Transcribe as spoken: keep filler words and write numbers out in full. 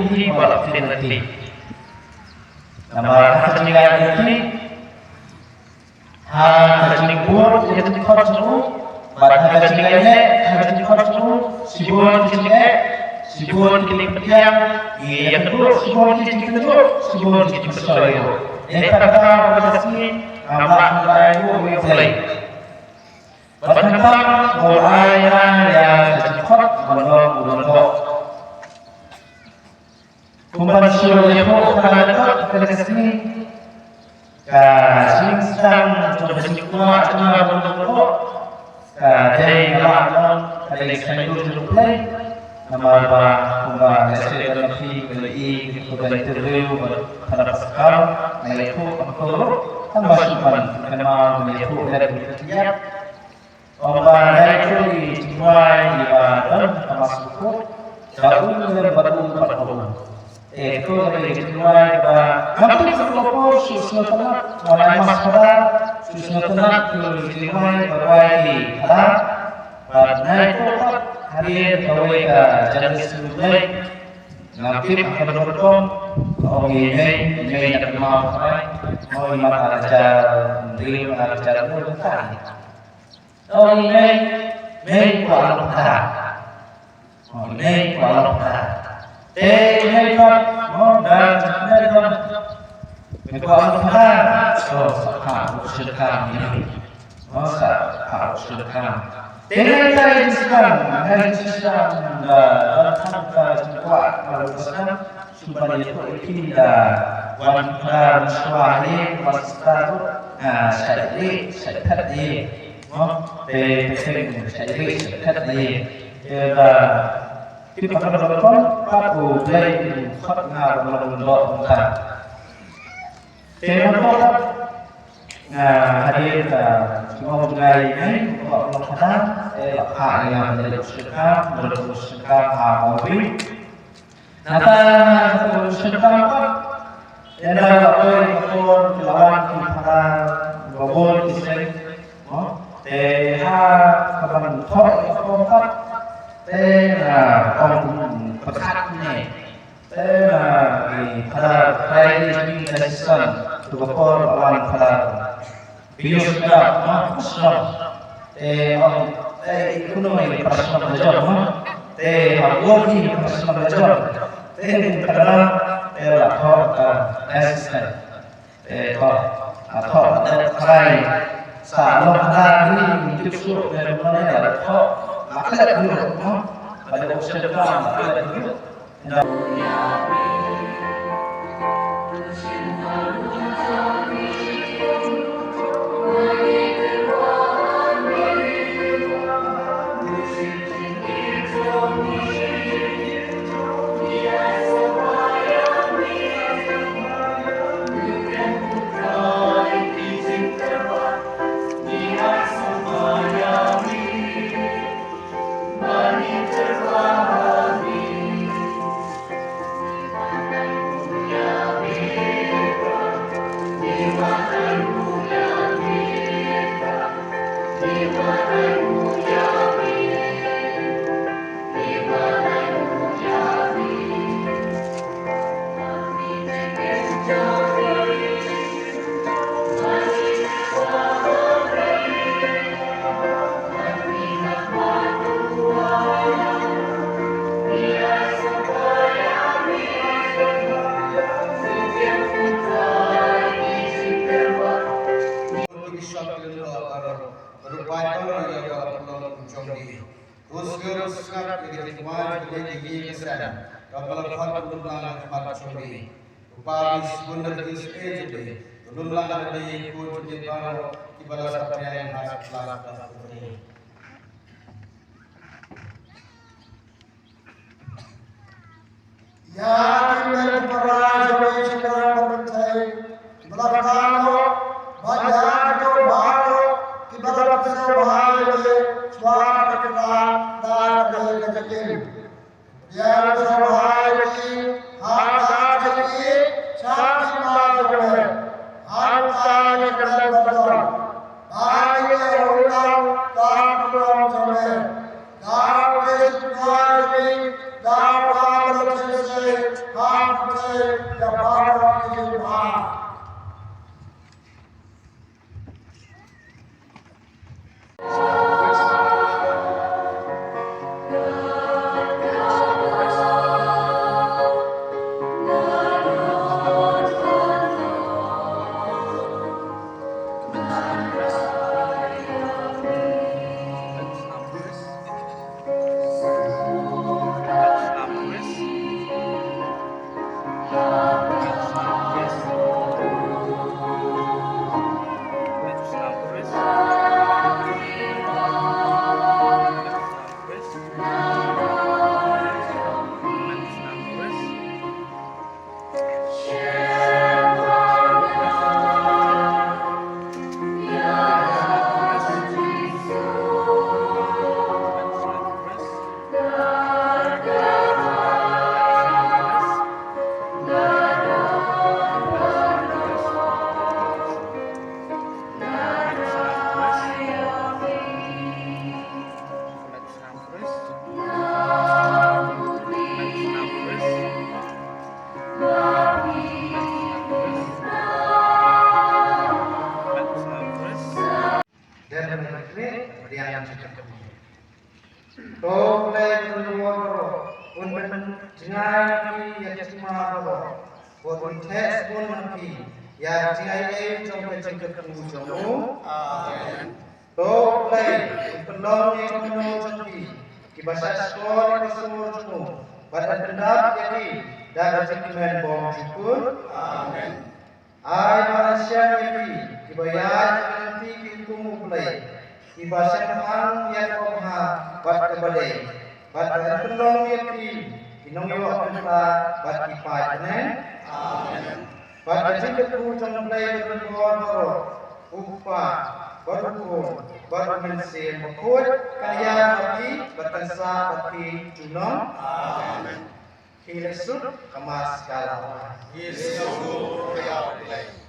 hi ba la pynleit. Namar ha ka jingïaid lynti, ha ka jingbud ïa ka jingkhot jong u, bad ha ka jingïaid leh ha ka jingkhot jong u, shibun ki jingeh, shibun ki jingpyrshang, ïa ka duh shibun ki jingkynduh, shibun ki jingpyrshoi ruh. Ïa kata ka sngi ngam lah ban ai ruh ïa U Blei. Bad khamtam u ai ïa ka jingkhot ban long u lyngdoh. Kumban shu ïathuh ha kane ka sngi, ka jingsdang jong ka jingkwah jong nga ban long lyngdoh ka dei, nga lah ban ong ka dei ka saiñdur jong U Blei. Namar ba kumba nga la share ïa phi, nga la ïohi ha ka interview bad ha ka skul, nga ïathuh ha ka ruh, tang ba shu ban kynmaw ban ïathuh lem ïa ka jingïap. Ong ba dei ka jingduwai ba don ha ka Mass Bakhuid, da um lem bad um bad um. Te to ka dei ka jingduwai ba ngam tip sa ka por shu sngewtynnat, wan ai Mass Phadar, shu sngewtynnat ka jingduwai ba duwai ki Phadar. Bad nai to pat hadien kawei ka janmiet sngewbha. Ngam tip ha ka dong ka dong, ong i mei, i mei na ka maw ka rai, ong i mat ar hajar hynriew, ar hajar hynriew ka. Ong i mei, mei kwah long phadar. Ong i mei kwah long phadar. Te i mei pat, ong da, mei kwah long phadar. So, sa pha u sngewthuh i mei. Ong sa pha u sngewthuh. Te nangta i jingsngewthuh, i jingsngewthuh da, da tang ka jingkwah ka u sngewthuh. Shu ban ïathuh ïa phi da wan phadar shuwa hi, wan star ruh, ah, shait rieh, shait phet hi. Mo, te, te, te, shait rieh, shait phet hi. Te da tip ha ka dong ka dong pat U Blei u khot nga ban long lyngdoh mynta. Te nangta pat, ah, hadien ka jingong jngai ngi, u khot long phadar, te la phah ïa nga ban leit sha ka, ban leit sha ka ha Mawbyn. Nangta u sngewthuh pat, ynda la poi ka por ki la wan ki phadar, ba bun ki seng, mo? Te ha kaban thoh ïa ka por pat, te nga ong pyrkhat ne. Te nga i phadar Friday evening session, to ka por la wan phadar. Bios ka, ma, ka shnong. Te ong, te i kunu i ka shnong ka jong, ma. Te ha wok i ka shnong ka jong. Te ni ka dang, te la thoh ka assistant. Te thoh, a thoh, te tharai. Sa long ka ni, ni tip su, te mo ne la thoh. Ma ka la dulu, ma. Pada option ka, ma ka la dulu. Khublei, khublei, khublei, khublei. U Blei u sngap ïa ka jingduwai jong ngi, ka jingïaseng kaba la khot, u lum lang ha khmat jong ngi. U Kpa, u Khun bad u Spirit jong ngi, u lum lang ha ngi, ko jong ngi baroh kiba la saphriang ha satlak ka pyrthei. Ïa ki mei para jong ngi shynrang bad kynthei kiba la kynnoh, bad ïa kito baroh kiba la pynshai ïa ngi shuwa ka kynrad na ka dei ka jingim. Ïa la sngewbha ïa ki ha ka jingïeit sha ki kpa jong me, ha ka jingkyrmen baroh. Ba ngi ïoh ïa ka burom jong me. Da u Khrist U Trai jong ngi, da U Kpa Bakhuid, Ïa baroh ki jingbha. To Blei Kynrad baroh, un pynjngai ïa ki jingma baroh, bad un theh sbun ïa ki ïa ka jingaiei jong ka jingkyrkhu jong u. Amen. To Blei, pynlong ïa ki mynnor jong ki, kiba shah shkor ïa ka sur jong u, bad pyndap ïa ki da ka jingkmen bymjukut. Amen. Ai ba ngan shem ïa ki, kiba ïaid ha ka lynti ki hukum U Blei, kiba shemphang ïa kaba bha bad kaba dei, bad ba ngan pynlong ïa ki, ki nongïoh bynta bad ki paid bneng. Amen. Bad ka jingkyrkhu jong U Blei Badonbor baroh, U Kpa, bad U Khun, bad U Mynsiem Bakhuid, kan ïaid bad ki, bad kan sah bad ki junom. Amen. Ki leh suk ka Mass Galawai. Ki suk ïa U Blei.